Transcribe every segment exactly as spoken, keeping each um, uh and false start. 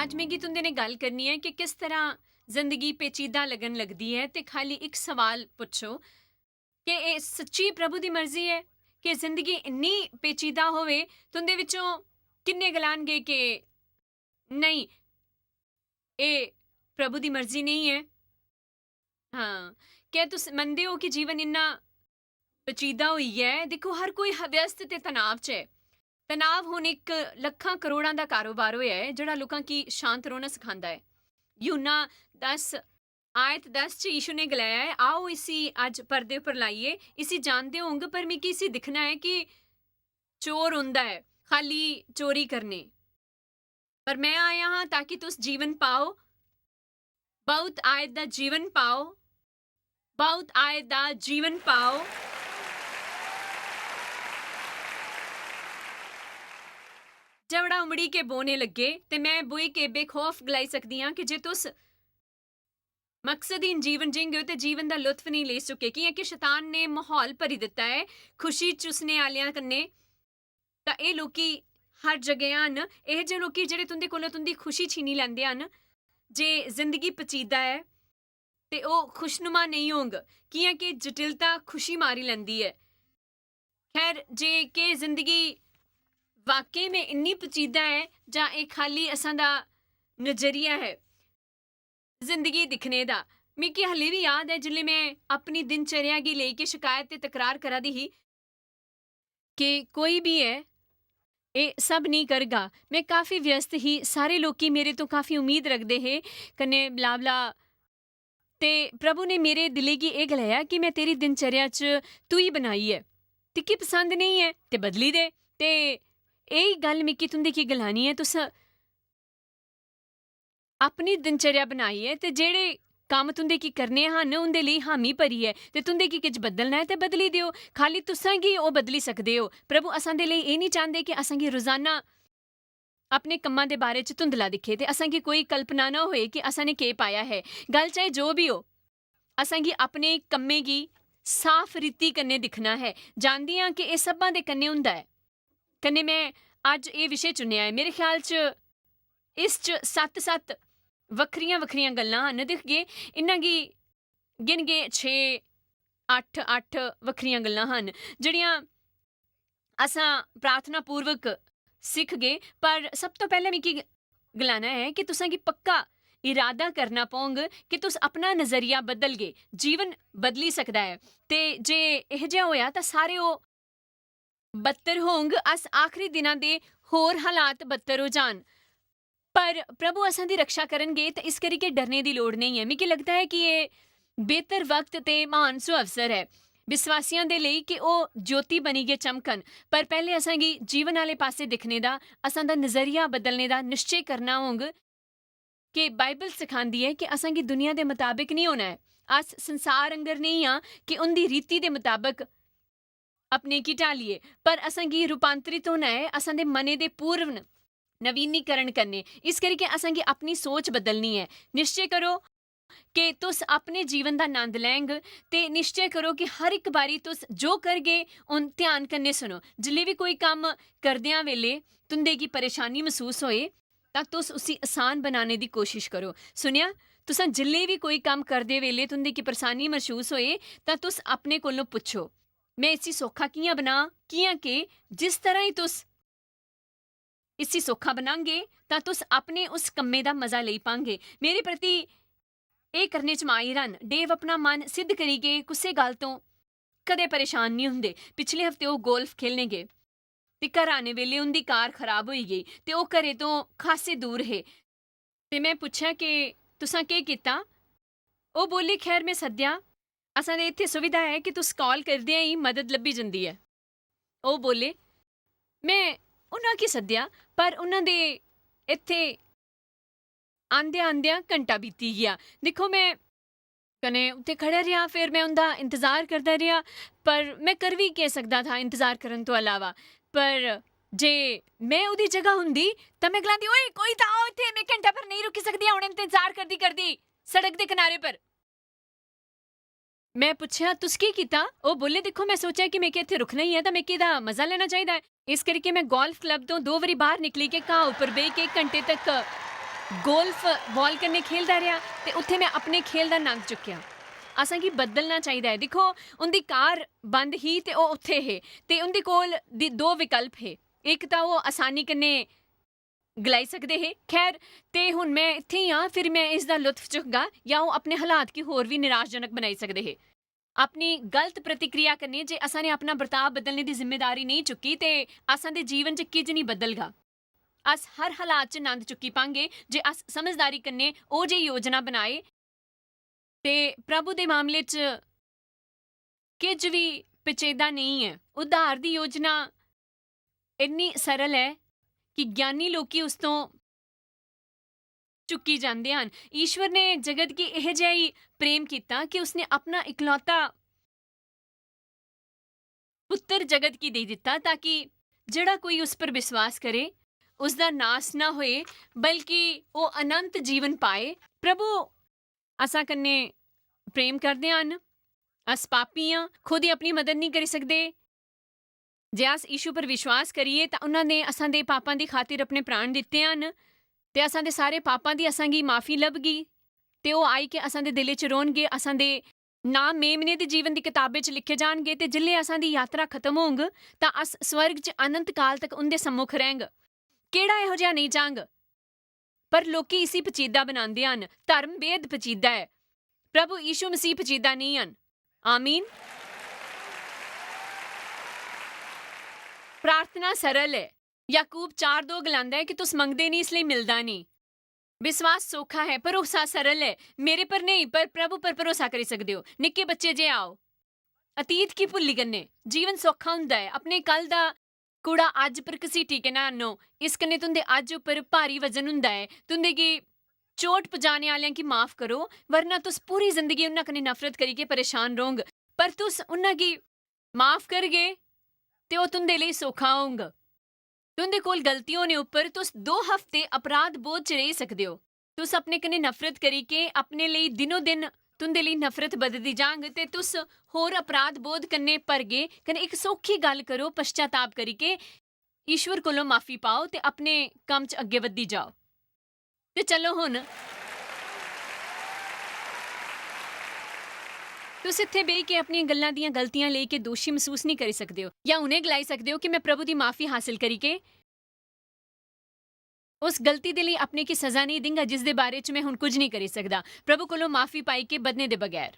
अज्ज मिगी तुं'दे ने गल्ल करनी ऐ कि किस तरह जिंदगी पेचीदा लगन लगदी ऐ, ते खाली इक सवाल पुच्छो कि एह् सच्ची प्रभु दी मर्जी ऐ कि जिंदगी इन्नी पेचीदा होवे? तुं'दे विचों किन्ने गलानगे कि नेईं, एह् प्रभु दी मर्जी नेईं ऐ? हां, क्या तुस मनदे ओ कि जीवन इन्ना पेचीदा होई गेआ ऐ? दिक्खो, हर कोई ह-, व्यस्त ते तनाव च ऐ। तनाव हुन इक लक्खां करोड़ां दा कारोबार होया ऐ, जेह्ड़ा लोकां गी शांत रौह्ना सखांदा ऐ। यूहन्ना दस, आयत दस च यीशु ने गलाया ऐ, "आओ, इसी अज्ज पर्दे उप्पर लाइयै, इसी जानदे होंग, पर मिगी इसी दिक्खना ऐ कि चोर औंदा ऐ, खाली चोरी करने। पर मैं आया हां ताकि तुस जीवन पाओ, बहुत आयत दा जीवन पाओ, बहुत आयत दा जीवन पाओ।" जबड़ा उमड़ी के बोने लगे, ते मैं बोई के बेखौफ गलाई सकदी हां कि जे तुस मकसदहीन जीवन जींगे ओ ते जीवन दा लुत्फ नेईं लेई सके, कियां कि शैतान ने माहौल भरी दित्ता ऐ खुशी चुसने आह्लेआं कन्नै। तां एह् लोकी हर जगह हन, एह् जे लोकी जेह्ड़े तुं'दे कोला तुं'दी खुशी छीनी लैंदे हन। जे जिंदगी पचीदा ऐ ते ओह् खुशनुमा नेईं होंग, कियां कि जटिलता खुशी मारी लैंदी ऐ। खैर, जे केह् जिंदगी वाकई में इन्नी पचीदा ऐ जां एह् खाली असां दा नजरिया ऐ जिंदगी दिक्खने दा? मिगी हल्ली बी याद ऐ जिसलै में अपनी दिनचर्या गी लेई के शिकायत ते तकरार करा दी ही कि कोई बी ऐ, एह् सब नेईं करगा। में काफी व्यस्त ही, सारे लोकी मेरे तो काफी उम्मीद रखदे हे, कन्नै blah blah। ते प्रभु ने मेरे दिलै गी एह् गलाया कि में तेरी दिनचर्या च तुई बनाई ऐ, तिक्की पसंद नेईं ऐ ते बदली दे। ते एही गल्ल मिगी तुं'दे गी गलानी ऐ, तुस अपनी दिनचर्या बनाई ऐ ते जेह्ड़े कम्म तुं'दे गी करने हन, उं'दे लेई हामी भरी ऐ, ते तुं'दे गी किश बदलना ऐ ते बदली देओ। खाली तुसां गी ओह् बदली सकदे ओ। प्रभु असां दे लेई एह् निं चांह्दे कि असां गी रोजाना अपने कम्मां दे बारे च धुंधला दिक्खे ते असां गी कोई कल्पना ना होए कि असां ने केह् पाया ऐ। गल्ल चाहे जो बी हो, असां गी अपने कम्में गी साफ रीति कन्नै दिक्खना ऐ। जानदी आं कि एह् सब्भां दे कन्नै होंदा ऐ। कन्नै में अज्ज एह् विशे चुनेआ ऐ। मेरे ख्याल च इस च सत्त-सत्त वक्खरियां-वक्खरियां गल्लां हन। दिखगे, इन्हां गी गिनगे, छे, अट्ठ, अट्ठ वक्खरियां गल्लां हन, जेह्ड़ियां असां प्रार्थना पूर्वक सिखगे। पर सब तो पैह्लें मिगी गलाना ऐ कि तुसां गी पक्का इरादा करना पौंग कि तुस अपना नजरिया बदलगे, जीवन बदली सकदा ऐ। ते जे एह जेहा होया तां सारे ओह् बदतर होंग, अस आखरी दिनां दे होर हालात बदतर हो जान। पर प्रभु असां दी रक्षा करनगे, ते इस करी के डरने दी लोड़ नेईं ऐ। मिगी लगदा ऐ कि एह् बेहतर वक्त ते म्हान सुअवसर ऐ विश्वासियां दे लेई कि ओह् ज्योति बनी गै चमकन। पर पैह्ले असां गी जीवन आह्ले पासे दिक्खने दा, असां दा नजरिया बदलने दा निश्चय करना होंग कि बाइबल सखांदी ऐ कि असां गी दुनिया दे मताबक निं होना ऐ। अस संसार आंगर नेईं आं कि उं'दी रीति दे मताबक अपने गी ढालिए, पर असां गी रूपांतरित होना ऐ असां दे मने दे पूर्ण नवीनीकरण कन्नै। इस करियै असां गी अपनी सोच बदलनी ऐ। निश्चय करो कि तुस अपने जीवन दा नंद लैंग, ते निश्चय करो कि हर इक बारी तुस जो करगे, उन ध्यान कन्नै सुनो। जिल्लै बी कोई कम्म करदेआं बेल्लै तुं'दे गी परेशानी मसूस होए, तां तुस उसी आसान बनाने दी कोशिश करो। सुनेआ, तुसां जिल्लै बी कोई कम्म करदे बेल्लै तुं'दे गी परेशानी मसूस होए, तां तुस अपने कोलों पुच्छो, "में इसी सौखा कि'यां बनां?" कि'यां के जिस तरह ही तुस इसी सौखा बनांगे, तां तुस अपने उस कम्मै दा मजा लेई पांगे। मेरे प्रति एह् करने च माहिर हन। डेव अपना मन सिद्ध करी गे, कुसै गल्ल तो कदें परेशान निं होंदे। पिछले हफ्ते ओह् गोल्फ खेलने गे ते घर आने बेल्लै उं'दी कार खराब होई गेई ते ओह् घरै तो खासे दूर हे। ते में पुच्छेआ कि तुसां केह् कीता? ओह् बोले, "खैर, में सद्देआ। असां दे इत्थै सुविधा ऐ कि तुस काल करदे ही मदद लब्भी जंदी ऐ।" ओह् बोले, "में उन्हां गी सद्देआ, पर उन्हां दे इत्थै आंदे-आंदे घंटा बीती गेआ।" दिक्खो, में कन्नै उत्थै खड़ा रेहा, फिर में उं'दा इंतजार करदा रेहा, पर में कर बी केह् सकदा था इंतजार करन तो अलावा। पर जे में ओह्दी जगह होंदी, तां में गलांदी, "ओए, कोई तां आओ इत्थै, में घंटा भर नेईं रुकी सकदी, हून इंतजार करदी-करदी सड़क दे किनारे पर।" में पुच्छेआ, "तुस केह् कीता?" ओह् बोले, "दिक्खो, में सोचेआ कि में इत्थै रुकना ही ऐ, तां में एह्दा मजा लैना चाहिदा ऐ।" इस करियै में गोल्फ क्लब तो दो बारी बाहर निकली के घाऽ उप्पर बेही के घंटे तक गोल्फ बॉल कन्नै खेलदा रेहा ते उत्थै में अपने खेल दा नंद चुक्केआ। असेंगी बदलना चाहिदा ऐ। दिक्खो, उं'दी कार बंद ही ते ओह् उत्थै हे, ते उं'दे कोल दी दो विकल्प हे। इक तां ओह् आसानी कन्नै गलाई सकदे हे, "खैर, ते हुन में इत्थै ही आं, फिर में इस दा लुत्फ चुकगा," जां ओह् अपने हालात गी होर बी निराशजनक बनाई सकदे हे। अपनी गलत प्रतिक्रिया कन्नै जे असां ने अपना बर्ताव बदलने दी जिम्मेदारी नेईं चुक्की, ते असां दे जीवन च किज नेईं बदलगा। अस हर हालात च नंद चुक्की पांगे जे अस समझदारी कन्नै ओह् जेही योजना बनाए। ते प्रभु दे मामले च किज बी पचेदा नेईं ऐ। उद्धार दी योजना इन्नी सरल ऐ कि ज्ञानी लोकी उस तों चुक्की जांदे हन। ईश्वर ने जगत गी एह जेहा ही प्रेम कीता कि उसने अपना इकलौता पुत्र जगत गी देई दित्ता, ताकि जेड़ा कोई उस पर विश्वास करे, उसदा नाश ना होए, बल्कि ओह अनंत जीवन पाए। प्रभु असां कन्नै प्रेम करदे हन। अस पापी आं, खुद ही अपनी मदद नहीं करी सकदे। जे अस यीशु पर विश्वास करिए, तां उन्हां ने असां दे पापां दी खातिर अपने प्राण दित्ते हन, ते असां दे सारे पापां दी असां गी माफी लभगी, ते ओह आई के असां दे दिले च रौहनगे, असां दे नाम मेमने दे जीवन दी कताबें च लिखे जाणगे, ते जिसलै असां दी यात्रा खत्म होंग, तां अस स्वर्ग च अनंत काल तक उंदे सम्मुख रैहंग। केड़ा एहो जेहा नेई चाहंग? पर लोकी इसी पचीदा बनांदे हन। धर्म बेहद पचीदा ऐ। प्रभु यीशु मसीह पचीदा नेई हन। आमीन। प्रार्थना सरल ऐ। याकूब चार दो गलांदा ऐ कि तुस मंगदे नेई, इसलेई मिलदा नेई। विश्वास सौखा है, भरोसा सरल है। मेरे पर नेई, पर प्रभु पर भरोसा करी सकदे ओ। निक्के बच्चे जे आओ, अतीत गी भुल्ली कन्नै। जीवन सौखा हुंदा ऐ। अपने कल दा कूड़ा अज्ज पर घसीटी के ना आह्नो। इस कन्नै तुंदे अज्ज उप्पर भारी वजन हुंदा ऐ। तुंदे गी चोट पजाने आह्लें गी माफ करो, वरना तुस पूरी जिंदगी उन्हां कन्नै नफरत करियै परेशान रौह्ग। पर तुस उन्हां गी माफ करगे, ते ओह् तुंदे लेई सौखा होंग। तुंदे कोल गलती होने उप्पर तुस दो हफ्ते अपराध बोध च रेही सकदे ओ। तुस अपने कन्नै नफरत करी के अपने लेई दिनो-दिन तुंदे लेई नफरत बधदी जांग ते तुस होर अपराध बोध कन्नै भरगे। कन्नै इक सौखी गल्ल करो, पश्चाताप करी के ईश्वर कोलों माफी पाओ ते अपने कम्म च अग्गें बधदी जाओ। ते चलो हुन, तुस इत्थै बेही के अपनियां गल्लां दियां गलतियां लेई के दोशी मसूस नेईं करी सकदे ओ, जां उ'नें गलाई सकदे ओ कि मैं प्रभु दी माफी हासल करी के उस गलती दे लेई अपने गी सजा नेईं दिंगा जिस दे बारे च मैं हुन कुछ नेईं करी सकदा, प्रभु कोलों माफी पाई के बधने दे बगैर।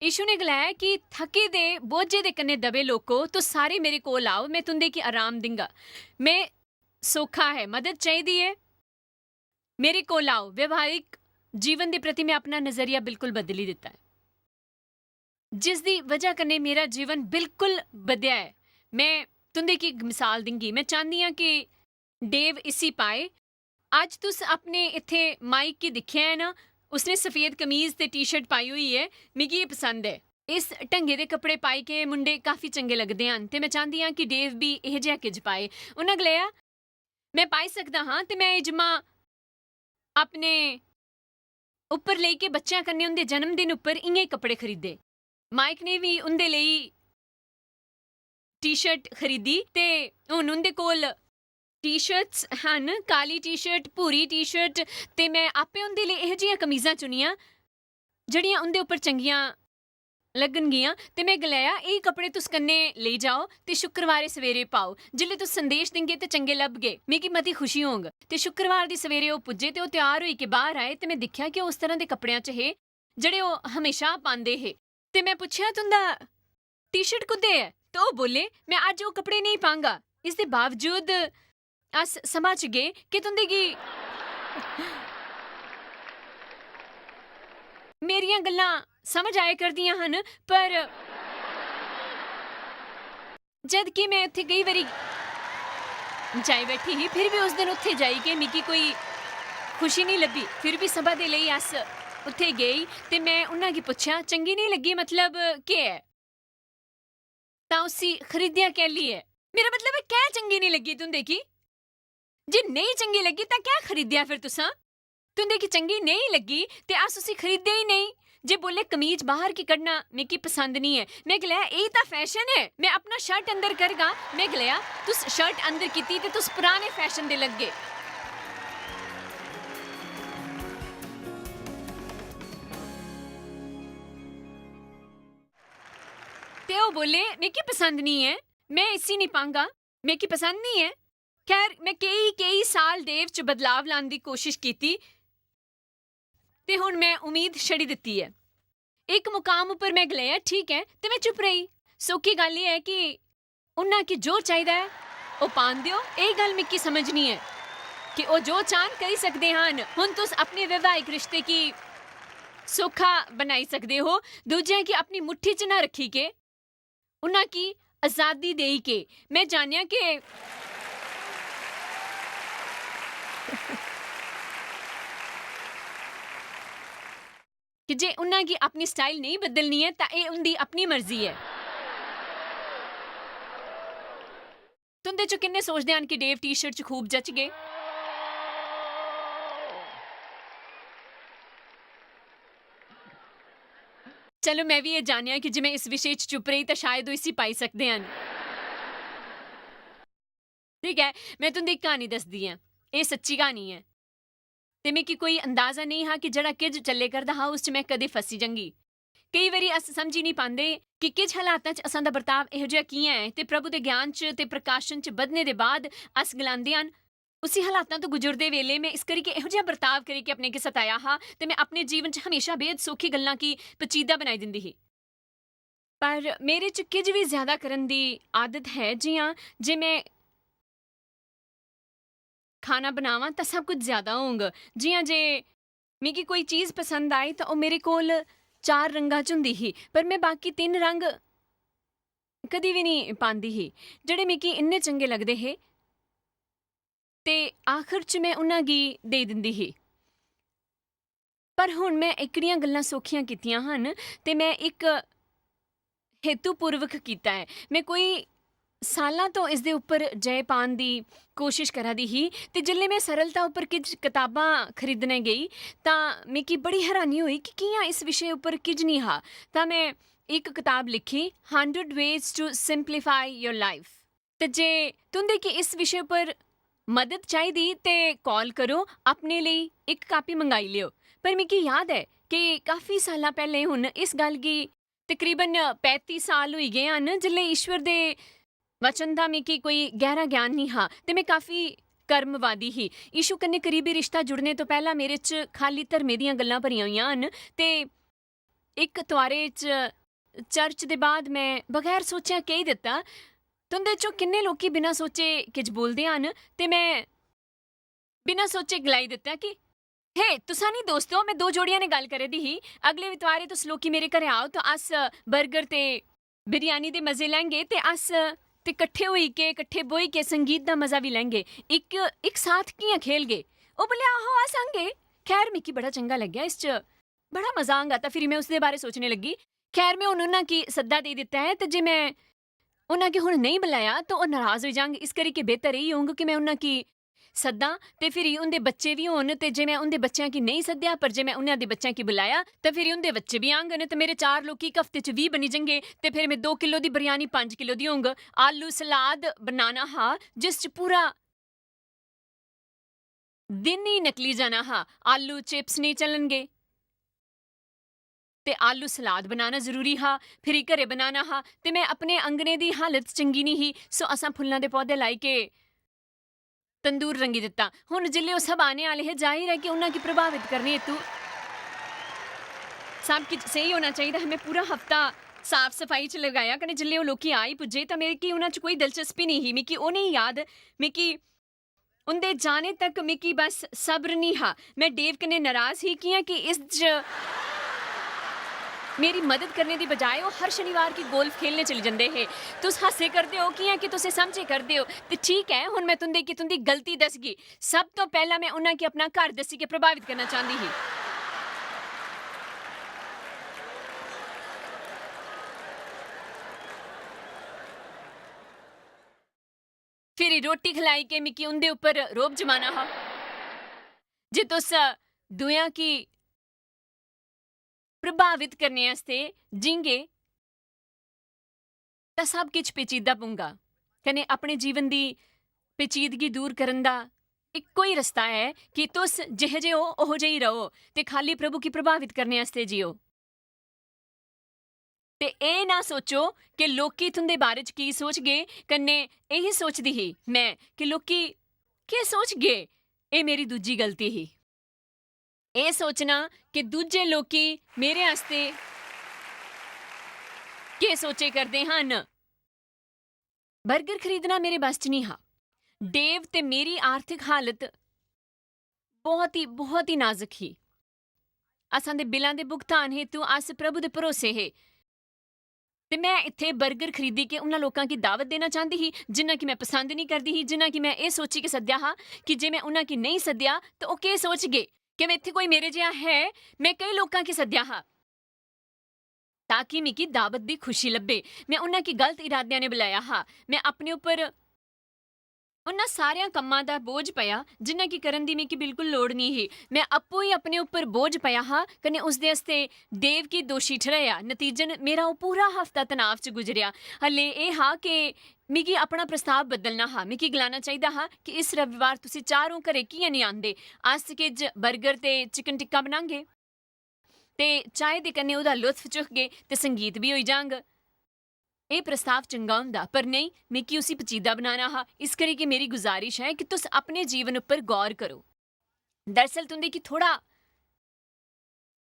यीशु ने गलाया कि थके दे, बोझे दे कन्नै दबे लोको, तुस सारे मेरे कोल आओ, मैं तुंदे गी आराम दिंगा। मैं सौखा है, मदद चाहिदी है, मेरे कोल आओ। व्यवहारिक जीवन दे प्रति मैं अपना नजरिया बिल्कुल बदली दित्ता ऐ, जिस दी वजह कन्नै मेरा जीवन बिल्कुल बदया ऐ। मैं तुंदे गी इक मिसाल दिंगी। मैं चाहन्नी आं कि डेव इसी पाए। अज्ज तुस अपने इत्थै माइक गी दिक्खेआ ऐ ना, उसने सफेद कमीज ते टी-शर्ट पाई होई ऐ, मिगी एह् पसंद ऐ। इस ढंगे दे कपड़े पाई के मुंडे काफी चंगे लगदे हन, ते मैं चाहन्दी आं कि डेव बी एह जेहा किज पाए। उन्नै गलाया, "मैं पाई सकदा हां, ते मैं एह् जिम्मा अपने उप्पर लेई के बच्चें कन्नै उं'दे जन्मदिन उप्पर इ'यां ही कपड़े खरीदे।" माइक ने बी उं'दे लेई टी-शर्ट खरीदी, ते हुन उं'दे कोल टी-शर्ट्स हन, काली टी-शर्ट, भूरी टी-शर्ट, ते मैं आपे उं'दे लेई एह जियां कमीजां चुनियां जेह्ड़ियां उं'दे उप्पर चंगियां लग्गनगियां। ते मैं गलाया, "एह् कपड़े तुस कन्नै लेई जाओ ते शुक्रवारे सवेरे पाओ। जिसलै तुस संदेश देंगे ते चंगे लब्भगे, मिगी मती खुशी होंग।" ते शुक्रवार दी सवेरे ओह् पुज्जे ते ओह् त्यार होई के बाहर आए, ते मैं दिक्खेआ कि ओह् उस तरह दे कपड़ेयां च हे जेह्ड़े ओह् हमेशा पांदे हे। ते मैं पुच्छेआ, "तुं'दा टी-शर्ट कुद्धे ऐ?" ते ओह् बोले, "मैं अज्ज ओह् कपड़े नेईं पांगा।" इस दे बावजूद अस सभा च गे कि तुं'दे गी मेरियां गल्लां समझ आए करदियां हन, पर जद कि मैं उत्थै केई बारी जाई बैठी ही, फिर भी उस दिन उत्थै जाई के मिगी कोई खुशी नेईं लब्भी। फिर भी सभा दे लेई अस उत्थै गे, ते मैं उन्हां गी पुच्छेआ, "चंगी नेईं लग्गी, मतलब केह् ऐ?" तां उसी खरीदेआ कैली ऐ? मेरा मतलब ऐ, कैं चंगी नेईं लग्गी तुं'दे गी? जे नेईं चंगी लग्गी, तां कैं खरीदेआ फिर तुसां? तुं'दे गी चंगी नेईं लग्गी, ते अस उसी खरीदे ही नेईं। जे बोले, "कमीज बाहर की कड्ढना मिगी पसंद नेईं ऐ।" में गलाया, "एह् तां फैशन ऐ, में अपना शर्ट अंदर करगा।" में गलाया, "तुस शर्ट अंदर कीती ते तुस पराने फैशन दे लग्गे।" ते ओह् बोले, "मिगी पसंद निं ऐ, में इसी निं पांगा, मिगी पसंद निं ऐ।" खैर, में केई, केई साल डेव च बदलाव लाने दी कोशश कीती ते हुन में उम्मीद छड़ी दित्ती ऐ। इक मुकाम उप्पर में गलाया, "ठीक ऐ," ते में चुप रेही। सौखी गल्ल एह् ऐ कि उन्ना गी जो चाहिदा ऐ, ओह् पान देओ। एह् गल्ल मिगी समझ निं ऐ कि ओह् जो चाह्न करी सकदे हन। हुन तुस अपने वैवाहिक रिश्ते गी सौखा बनाई सकदे हो, दूजें गी अपनी मुट्ठी च ना रक्खी के, उन्ना गी आजादी देई के। में जानेआ के कि जे उन्ना गी अपनी स्टाइल नेईं बदलनी ऐ, तां एह् उं'दी अपनी मर्जी ऐ। तुं'दे च किन्ने सोचदे हन कि डेव टी-शर्ट च खूब जचगे? चलो, में बी एह् जानेआ कि जे में इस विशे च चुप रेही, तां शायद ओह् इसी पाई सकदे हन। ठीक ऐ, में तुं'दी इक क्हानी दसदी आं। एह् सच्ची क्हानी ऐ। ते मिगी कोई अंदाजा नेईं हा कि जेह्ड़ा किश चल्ले करदा हा, उस च में कदें फसी जंगी। केई बारी अस समझी निं पांदे कि किश हालातां च असां दा बर्ताव एहो जेहा कि'यां ऐ, ते प्रभु दे ज्ञान च ते प्रकाशन च बधने दे बाद अस गलांदे हन, "उसी हालातां तो गुजरदे वेले में इस करी के एहो जेहा बर्ताव करी के अपने गी सताया हा, ते में अपने जीवन च हमेशा बेहद सौखी गल्लां गी पचीदा बनाई दिंदी ही।" पर मेरे च किश बी ज्यादा करन दी आदत है, जि'यां जे में खाना बनावां तां सब कुछ ज्यादा होंग। जि'यां जे मिगी कोई चीज पसंद आई तां ओह् मेरे कोल चार रंगां च होंदी ही, पर में बाकी तिन्न रंग कदी बी निं पांदी ही, जेह्ड़े मिगी इन्ने चंगे लगदे हे। ते आखर च में उन्ना गी देई दिंदी ही। पर हुन में एह्कड़ियां गल्लां सौखियां कीतियां हन ते में इक हेतुपूर्वक कीता ऐ। में कोई सालां तो इसदे उप्पर जय पान दी कोशश करा दी ही ते जिसलै में सरलता उप्पर किश कताबां खरीदने गेई तां मिगी बड़ी हैरानी होई कि कि'यां इस विशे उप्पर किश निं हा। तां में इक कताब लिखी, Hundred Ways to Simplify Your Life। ते जे तुं'दे गी इस विशे पर मदद चाहिदी ते कॉल करो, अपने लेई इक कापी मंगाई लियो। पर मिगी याद ऐ कि काफी सालां पैह्लें, हुन इस गल्ल गी तकरीबन पैंती साल होई गे हन, जिसलै ईश्वर दे वचन दा मिगी कोई गैह्रा ज्ञान निं हा ते में काफी कर्मवादी ही। यीशु कन्नै करीबी रिश्ता जुड़ने तो पैह्ला मेरे च खाली धर्मे दियां गल्लां भरियां होइयां हन ते इक तुआरे च चर्च दे बाद में बगैर सोचेआ केही दित्ता, "तुं'दे चों किन्ने लोकी बिना सोचे किश बोलदे हन?" ते में बिना सोचे गलाई दित्ता कि, "हे, तुसां निं दोस्तो, में दो जोड़ियां ने गल्ल करै दी ही। अगले इतवारे तुस लोकी मेरे घरै आओ, तां अस बर्गर ते बिरयानी दे मजे लैंगे ते अस ते कट्ठे होई के, कट्ठे बोही के संगीत दा मजा बी लैंगे। इक, इक साथ कि'यां खेलगे?" ओह् बोले, "आहो, अस आंगे।" खैर, मिगी बड़ा चंगा लग्गेआ इस च। बड़ा मजा आंगा, तां फिरी में उसदे बारे सोचने लग्गी। खैर, में हुन उन्ना गी सद्दा देई दित्ता ऐ, ते जे में उन्ना गी हुन नेईं बुलाया, तां ओह् नराज होई जांग। इस करी के बेहतर एही होंग कि में उन्ना गी सद्दां, ते फिरी उं'दे बच्चे बी होन, ते जे में उं'दे बच्चें गी नेईं सद्देआ, पर जे में उन्ना दे बच्चें गी बुलाया, तां फिरी उं'दे बच्चे बी आंगन, ते मेरे चार लोकी इक हफ्ते च बीह् बनी जंगे, ते फिर में दो किलो दी बिरयानी पंज किलो दी होंग। आलू सलाद बनाना हा, जिस च पूरा दिन ही निकली जाना हा। आलू चिप्स नेईं चलन गे, ते आलू सलाद बनाना जरूरी हा। फिरी घरे बनाना हा, ते में अपने अंगने दी हालत चंगी निं ही, सो असां फुल्लां दे पौधे लाई के तंदूर रंगी दित्ता। हुन जिसलै ओह् सब आने आह्ले हे, जाहिर ऐ कि उन्ना गी प्रभावित करने हेतु सब किश स्हेई होना चाहिदा हा। में पूरा हफ्ता साफ सफाई च लगाया, कन्नै जिसलै ओह् लोकी आई पुज्जे, तां मिगी उन्ना च कोई दिलचस्पी निं ही। मिगी ओह् नेईं याद, मिगी उं'दे जाने तक मिगी बस सब्र निं हा। में डेव कन्नै नराज ही, कि'यां कि इस च मेरी मदद करने दी बजाए ओह् हर शनिवार गी गोल्फ खेलने चली जंदे हे। तुस हस्से करदे ओ, कि'यां कि तुस एह् समझे करदे ओ। ते ठीक ऐ, हुन में तुं'दे गी तुं'दी गलती दसगी। सब तो पैह्ला में उन्ना गी अपना घर दस्सी के प्रभावित करना चांह्दी ही। फिरी रोटी खलाई के मिगी उं'दे उप्पर रोब जमाना हा। जे तुस दुएआं गी प्रभावित करने आस्तै जींगे, तां सब किश पेचीदा पौंगा। कन्नै अपने जीवन दी पेचीदगी दूर करन दा इक्को ही रस्ता ऐ कि तुस जेहो जे ओ, ओहो जेही र'वो ते खाली प्रभु गी प्रभावित करने आस्तै जियो। ते एह् ना सोचो कि लोकी तुं'दे बारे च की सोचगे, कन्नै एही सोचदी ही में कि लोकी केह् सोचगे। एह् मेरी दूजी गलती ही। एह् सोचना कि दूजे लोकी मेरे आस्तै केह् सोचे करदे हन। बर्गर खरीदना मेरे बस च निं हा। डेव ते मेरी आर्थिक हालत बहुत ही, बहुत ही नाजुक ही। असां दे बिलां दे भुगतान हेतु अस प्रभु दे भरोसे हे। ते में इत्थै बर्गर खरीदी के उन्हां लोकां गी दावत देना चांह्दी ही, जिन्हां गी में पसंद निं करदी ही, जिन्हां गी में एह् सोची के सद्देआ हा कि जे में उन्हां गी नेईं सद्देआ, ते ओह् केह् सोचगे कि में इत्थै कोई मेरे जेहा है। में केई लोकां गी सद्देआ हा ताकि मिगी दावत दी खुशी लब्भे। में उन्हां गी गलत इरादेआं ने बुलाया हा। में अपने उप्पर उन्हां सारेआं कम्मां दा बोझ पया, जिन्हां गी करन दी मिगी बिल्कुल लोड़ निं ही। में आपूं ई अपने उप्पर बोझ पया हा, कन्नै उसदे आस्तै देव गी दोशी ठर्हाया। नतीजन, मेरा ओह् पूरा हफ्ता तनाव च गुजरेआ। हल्ले एह् हा कि मिगी अपना प्रस्ताव बदलना हा। मिगी गलाना चाहिदा हा कि इस रविवार तुसी चारों घरै कि'यां निं आंदे? अस किज बर्गर ते चिकन टिक्का बनांगे ते चाय दे कन्नै ओह्दा लुत्फ चुकगे ते संगीत बी होई जांग। एह् प्रस्ताव चंगा होंदा, पर नेईं, मिगी उसी पचीदा बनाना हा। इस करी कि मेरी गुजारिश ऐ कि तुस अपने जीवन उप्पर गौर करो। दरअसल, तुं'दे गी थोह्ड़ा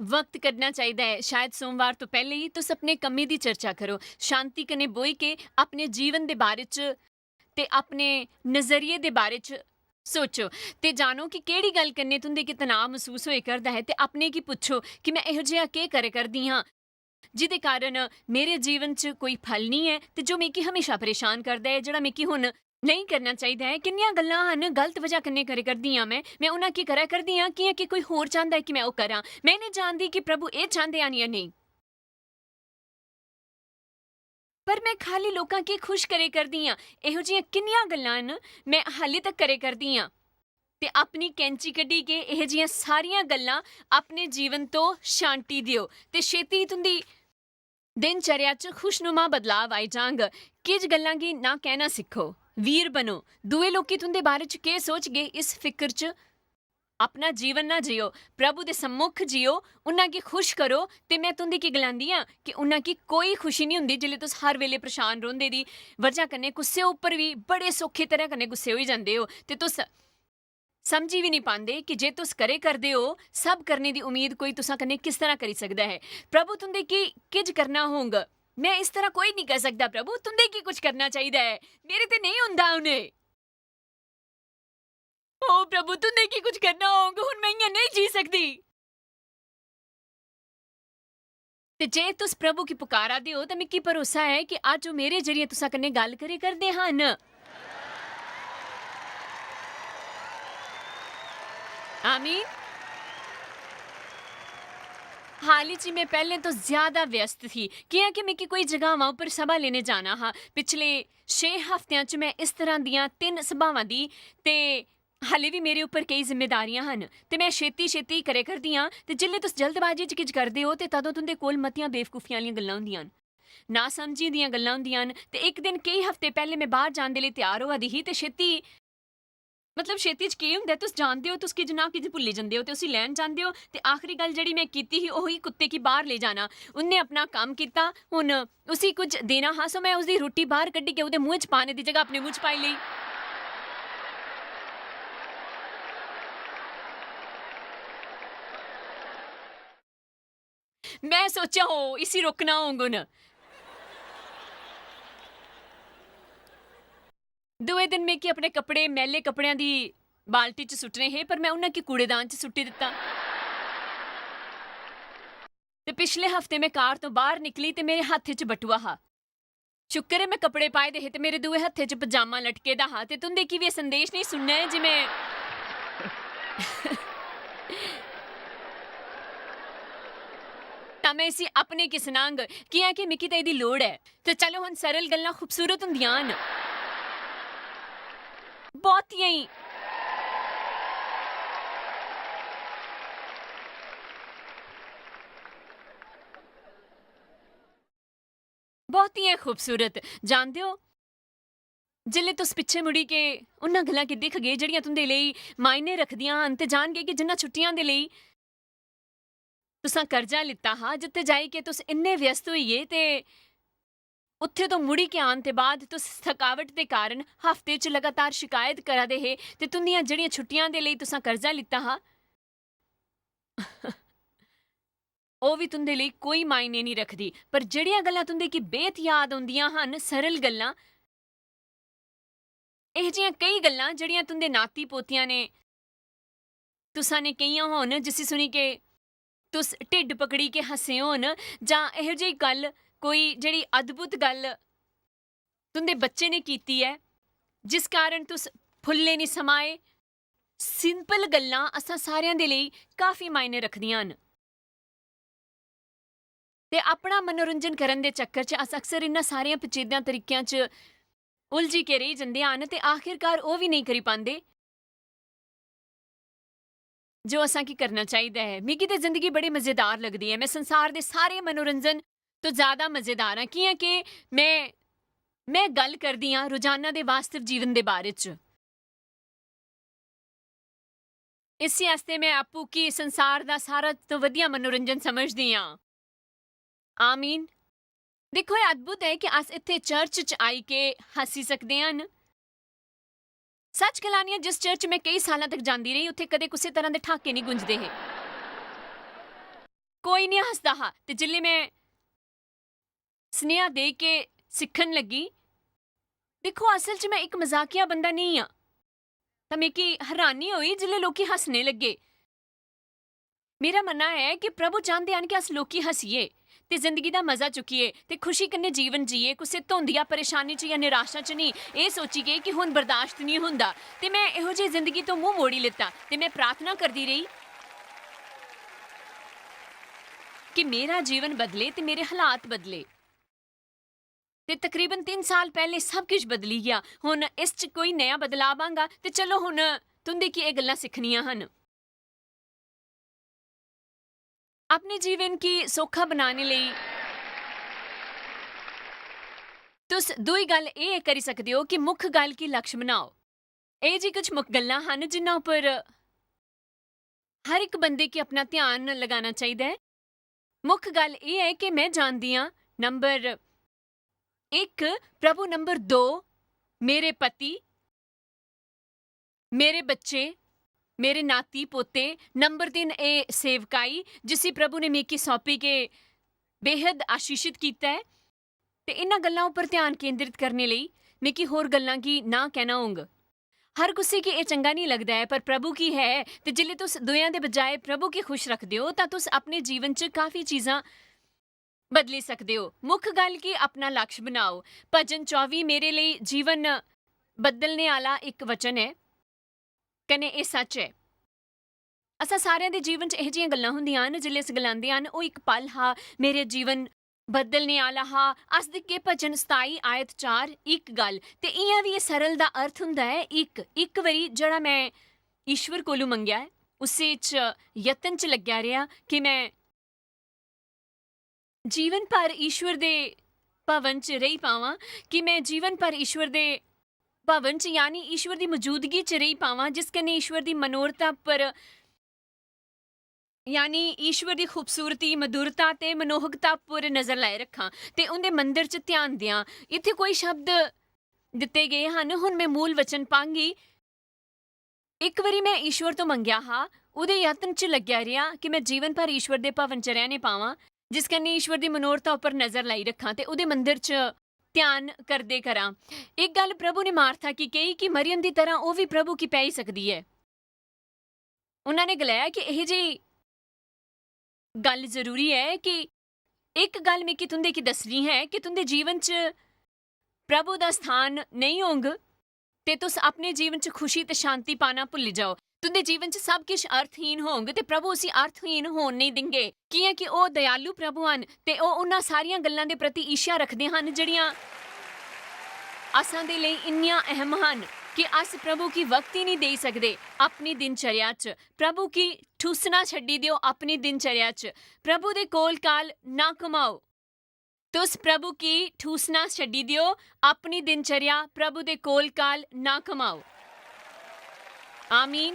वक्त कड्ढना चाहिदा ऐ। शायद सोमवार तो पैह्लें ही तुस अपने कम्मै दी चर्चा करो। शांति कन्नै बोही के अपने जीवन दे बारे च ते अपने नजरिये दे बारे च सोचो ते जानो कि केह्ड़ी गल्ल कन्नै तुं'दे गी तनाव मसूस होए करदा ऐ ते अपने गी पुच्छो कि में एहो जेहा केह् करै करदी आं, जिदे कारण मेरे जीवन च कोई फल निं ऐ ते जो मिगी हमेशा परेशान करदा ऐ, जेह्ड़ा मिगी हुन नेईं करना चाहिदा ऐ। किन्नियां गल्लां हन गलत वजह कन्नै करै करदी आं में, में उन्हां की करै करदी आं, कि'यां कि कोई होर चांह्दा ऐ कि में ओह् करां। में निं जानदी कि प्रभु एह् चांह्दे हन जां नेईं। पर में खाल्ली लोकां गी खुश करै करदी आं। एहो जिहियां किन्नियां गल्लां न में हाल्ली तक करै करदी आं। ते अपनी कैंची कड्ढी के एहो जिहियां सारियां गल्लां अपने जीवन तो छांटी देओ ते छेती तुं'दी दिनचर्या च खुशनुमा बदलाव आई जांग। किश गल्लां गी ना कहना सिक्खो। वीर बनो। दुए लोकी तुं'दे बारे च केह् सोचगे, इस फिकर च अपना जीवन ना जियो, प्रभु दे सम्मुख जियो, उन्हां गी खुश करो। ते में तुं'दे गी गलांदी आं कि उन्हां गी कोई खुशी निं हुंदी जिसलै तुस हर बेल्लै परेशान रौंह्दे दी बजह कन्नै गुस्से उप्पर बी बड़े सौखे तरह कन्नै गुस्से होई जंदे ओ ते तुस समझी बी निं पांदे कि जे तुस करै करदे ओ, सब करने दी उम्मीद कोई तुसां कन्नै किस तरह करी सकदा ऐ? प्रभु तुं'दे गी किज करना होंग? में इस तरह कोई निं करी सकदा, प्रभु, तुं'दे गी कुछ करना चाहिदा ऐ, मेरे ते नेईं होंदा हुन। ओ प्रभु, तुं'दे की कुछ करना होग, हुन में इ'यां नेईं जी सकदी। ते जे तुस प्रभु गी पुकारा दे ओ, ते मिगी भरोसा ऐ कि अज्ज ओह् मेरे जरिये तुसां कन्नै गल्ल करै करदे हन। आमीन। हाल ही च में पैह्लें तो ज्यादा व्यस्त थी, कि'यां कि मिगी कोई जगहां उप्पर सभा लेने जाना हा। पिछले छे हफ्तेआं च में इस तरह दियां तिन्न सभावां दी, ते हाल्ली बी मेरे उप्पर केई जिम्मेदारियां हन, ते में छेती-छेती करै करदी आं, ते जिसलै तुस जल्दबाजी च किश करदे ओ, ते तदों तुं'दे कोल मतियां बेवकूफियें आह्लियां गल्लां होंदियां न, नासमझी दियां गल्लां होंदियां न। ते इक दिन केई हफ्ते पैह्लें में बाह्र जान दे लेई त्यार होआ दी ही, ते छेती, मतलब, छेती च केह् होंदा ऐ, तुस जानदे ओ, तुस किश ना किश भुल्ली जंदे ओ, ते उसी लैन जांदे ओ। ते आखरी गल्ल जेह्ड़ी में कीती ही, ओह् ही कुत्ते गी बाह्र लेई जाना। उ'न्नै अपना कम्म कीता, हुन उसी कुछ देना हा, सो में उसदी रुट्टी बाह्र कड्ढियै ओह्दे मुंहै च पाने दी जगह अपने मुंह च पाई लेई। में सोचेआ, "हो, इसी रोकना होंग हुन।" दूए दिन मिगी अपने कपड़े, मैले कपड़ेआं दी बाल्टी च सुट्टने हे, पर में उ'नें गी कूड़ेदान च सुट्टी दित्ता। ते पिछले हफ्ते में कार तो बाह्र निकली ते मेरे हत्थ च बटुआ हा। शुक्र ऐ में कपड़े पाए दे हे ते मेरे दूए हत्थे च पजामा लटके दा हा। ते तुं'दे गी बी एह् संदेश नेईं सुनना ऐ जे में तां में इसी अपने गी सनांग, कि'यां कि मिगी ते एह्दी लोड़ ऐ। ते चलो, हुन सरल गल्लां खूबसूरत होंदियां न। बहुतियां ही। बहुतियां खूबसूरत। जानदे ओ, जिसलै तुस पिच्छे मुड़ी के उन्हां गल्लां गी दिखगे जेह्ड़ियां तुं'दे लेई मायने रखदियां हन, ते जानगे कि जिन्ना छुट्टियां दे लेई तुसां कर्जा लित्ता हा, जित्थै जाई के तुस इन्ने व्यस्त होई गे ते उत्थे तो मुड़ी के आन ते बाद तुस थकावट दे कारण हफ्ते च लगातार शिकायत करा दे हे ते तुंदियां जेह्ड़ियां छुट्टियां दे लेई तुसां कर्जा लित्ता हा, ओह् बी तुंदे लेई कोई मायने निं रखदी। पर जेह्ड़ियां गल्लां तुंदे गी बेहद याद औंदियां हन, सरल गल्लां, एह जियां केई गल्लां जेह्ड़ियां तुंदे नाती पोतियां ने तुसां ने केइयां होन, जिसी सुनी के तुस ढिड्ड पकड़ी के हस्से होन, जां एहो जेही गल्ल, कोई जेह्ड़ी अद्भुत गल्ल तुंदे बच्चे ने कीती ऐ, जिस कारण तुस फुल्ले निं समाए। सिंपल गल्लां असां सारेआं दे लेई काफी मायने रखदियां न। ते अपना मनोरंजन करन दे चक्कर च अस अक्सर इन्ना सारियां पचेदियां तरीकियां च उलझी के रेही जंदे हन ते आखिरकार ओह् बी नेईं करी पांदे जो असां की करना चाहिदा ऐ। मिगी ते जिंदगी बड़ी मजेदार लगदी ऐ। में संसार दे सारे मनोरंजन तो ज्यादा मजेदार आं, कि'यां के में, में गल्ल करदी आं रोजाना दे वास्तव जीवन दे बारे च। इसी आस्तै में आपूं की संसार दा सारा तो वधिया मनोरंजन समझदी आं। आमीन। दिक्खो, एह् अद्भुत ऐ कि अस इत्थै चर्च च आई के हस्सी सकदे हन। सच गलानी आं, जिस चर्च में केई सालां तक जांदी रेही, उत्थै कदें कुसै तरह दे ठ्हाके निं गुंजदे हे। कोई निं हसदा हा। ते जिसलै में स्नेहा देई के सिक्खन लगी, दिक्खो, असल च में इक मजाकिया बंदा नेईं आं, तां मिगी हैरानी होई जिसलै लोकी हस्सने लग्गे। मेरा मन्ना ऐ कि प्रभु चांह्दे हन कि अस लोकी हस्सिये ते जिंदगी दा मजा चुक्किये ते खुशी कन्नै जीवन जीये, कुसै धुंध या परेशानी च या निराशा च नेईं, एह् सोचिये कि हुन बर्दाश्त निं हुंदा। ते में एहो जेही जिंदगी तो मूंह मोड़ी लेता ते में प्रार्थना करदी रेही कि मेरा जीवन बदले ते मेरे हालात बदले। ते तकरीबन तिन्न साल पैह्ले सब किश बदली गेआ। हुन इस च कोई नया बदलाव आंगा ते चलो, हुन तुं'दे की एह् गल्लां सिक्खनियां हन। अपने जीवन की सौखा बनाने लेई तुस दूई गल्ल एह् करी सकदे ओ कि मुक्ख गल्ल की लक्ष्य बनाओ। एह् जी कुछ मुक्ख गल्लां हन जिन्ना उप्पर हर इक बंदे की अपना ध्यान लगाना चाहिदा ऐ। मुक्ख गल्ल एह् ऐ कि में जानदी आं, नंबर इक प्रभु, नंबर दो मेरे पति, मेरे बच्चे, मेरे नाती पोते, नंबर तिन्न एह् सेवकाई जिसी प्रभु ने मिगी सौंपी के बेहद आशीषित कीता ऐ। ते इन्हां गल्लां उप्पर ध्यान केंद्रित करने लेई मिगी होर गल्लां गी ना कहना होंग। हर कुसै गी एह् चंगा नेईं लगदा ऐ, पर प्रभु गी है। ते जिसलै तुस दुएआं दे बजाय प्रभु गी खुश रखदे ओ, तां तुस अपने जीवन च काफी चीजां बदली सकदे ओ। मुक्ख गल्ल गी अपना लक्ष्य बनाओ। भजन चौबी मेरे लेई जीवन बदलने आह्ला इक वचन ऐ, कन्नै एह् सच ऐ। असां सारेआं दे जीवन च एहो जिहियां गल्लां होंदियां न, जिसलै अस गलांदे हन, "ओह् इक पल हा, मेरे जीवन बदलने आह्ला हा।" अस दिखगे भजन सताई आयत चार, इक गल्ल। ते इ'यां बी एह् सरल दा अर्थ होंदा ऐ इक, इक बारी जेह्ड़ा में ईश्वर कोलू मंगेआ ऐ, उस्सै च यत्न च लग्गेआ रेहा कि में जीवन भर ईश्वर दे भवन च रेही पावां, कि में जीवन भर ईश्वर दे भवन च, यानी ईश्वर दी मौजूदगी च रेही पावां, जिस कन्नै ईश्वर दी मनोहरता पर, यानी ईश्वर दी खूबसूरती, मधुरता ते मनोहकता पर नजर लाई रखां ते उं'दे मंदर च ध्यान देआं। इत्थै कोई शब्द दित्ते गे हन, हुन में मूल वचन पांगी। इक बारी में ईश्वर तो मंगेआ हा, ओह्दे यत्न च लग्गेआ रेहा कि में जीवन भर ईश्वर दे भवन च रैह्ने पावां, जिस कन्नै ईश्वर दी मनोहरता उप्पर नजर लाई रखां ते ओह्दे मंदर च ध्यान करदे करां। इक गल्ल प्रभु ने मार्था गी कही कि मरियम दी तरह ओह् बी प्रभु गी प्याई सकदी ऐ। उन्होंने गलाया कि एह् जेही गल्ल जरूरी ऐ कि इक गल्ल मिगी तुं'दे गी दस्सनी ऐ कि तुं'दे जीवन च प्रभु दा स्थान नेईं होंग ते तुस अपने जीवन च खुशी ते शांति पाना भुल्ली जाओ। तुं'दे जीवन च सब किश अर्थहीन होंग ते प्रभु उसी अर्थहीन होन नेईं देंगे, कि'यां कि ओह् दयालु प्रभु हन ते ओह् उन्हां सारियां गल्लां दे प्रति ईर्ष्या रखदे हन जेह्ड़ियां असां दे लेई इन्नियां अहम हन कि अस प्रभु गी वक्त ही नेईं देई सकदे। अपनी दिनचर्या च प्रभु गी ठूसना छड्डी देओ। अपनी दिनचर्या च प्रभु दे कोल काल ना कमाओ। तुस प्रभु गी ठूसना छड्डी देओ, अपनी दिनचर्या प्रभु दे कोल काल ना कमाओ। आमीन।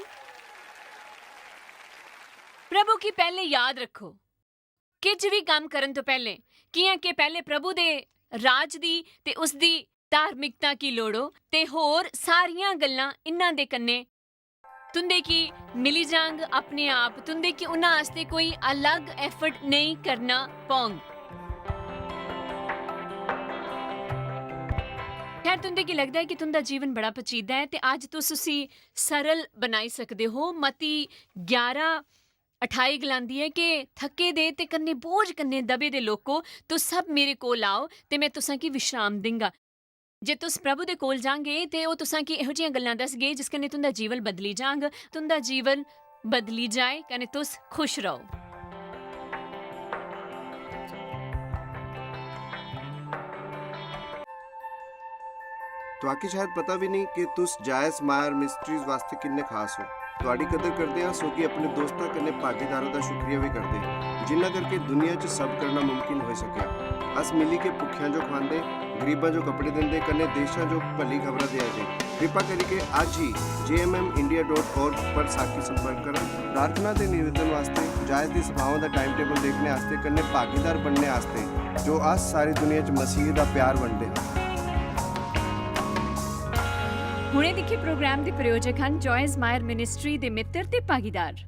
प्रभु गी पैह्ले याद रखो। किश बी कम्म करन तो पैह्लें, कि'यां कि पैह्लें प्रभु दे राज दी ते उसदी धार्मिकता गी लोड़ो, ते होर सारियां गल्लां इन्हां दे कन्नै। तुं'दे गी मिली जांग अपने आप, तुं'दे गी उन्हां आस्तै कोई अलग एफर्ट नेईं करना पौंग। खैर, तुं'दे गी लगदा ऐ कि तुं'दा जीवन बड़ा पचीदा ऐ, ते अज्ज तुस उसी सरल बनाई सकदे हो। मती ग्यारह अठाई गलांदी ऐ कि थक्के दे ते कन्नै बोझ कन्नै दबे दे लोको, तुस सब मेरे कोल आओ ते में तुसां गी विश्राम दिंगा। जे तुस प्रभु दे कोल जांगे ते ओह् तुसां गी एहो जिहियां गल्लां दसगे जिस कन्नै तुं'दा जीवन बदली जांग, तुं'दा जीवन बदली जाए कन्नै तुस खुश रहो। तुआकी शायद पता भी नहीं कि तुस जायस मायर मिस्ट्रीज वास्ते किन्ने खास हो। तुआडी कदर करदे हां, सो कि अपने दोस्तां कन्नै भागीदारां दा शुक्रिया भी करदे हां, जिन्ना करके दुनिया च सब करना मुमकिन होई सकेआ। अस मिली के भुक्खेआं जो खवांदे, गरीबां जो कपड़े दिंदे, कन्नै देशां जो भली खबरां देआ दे। कृपा करियै अज्ज ही J M M India dot org पर साकी संपर्क करो। प्रार्थना ते निवेदन वास्ते, जायस दी सभावां दा टाइम टेबल देखने आस्तै, कन्नै भागीदार बनने आस्तै, जो अस सारी दुनिया च मसीह दा प्यार बंडदे हां। हुणे दिक्खे प्रोग्राम दे प्रायोजक हन जॉयस मायर मिनिस्ट्री दे मित्र ते भागीदार।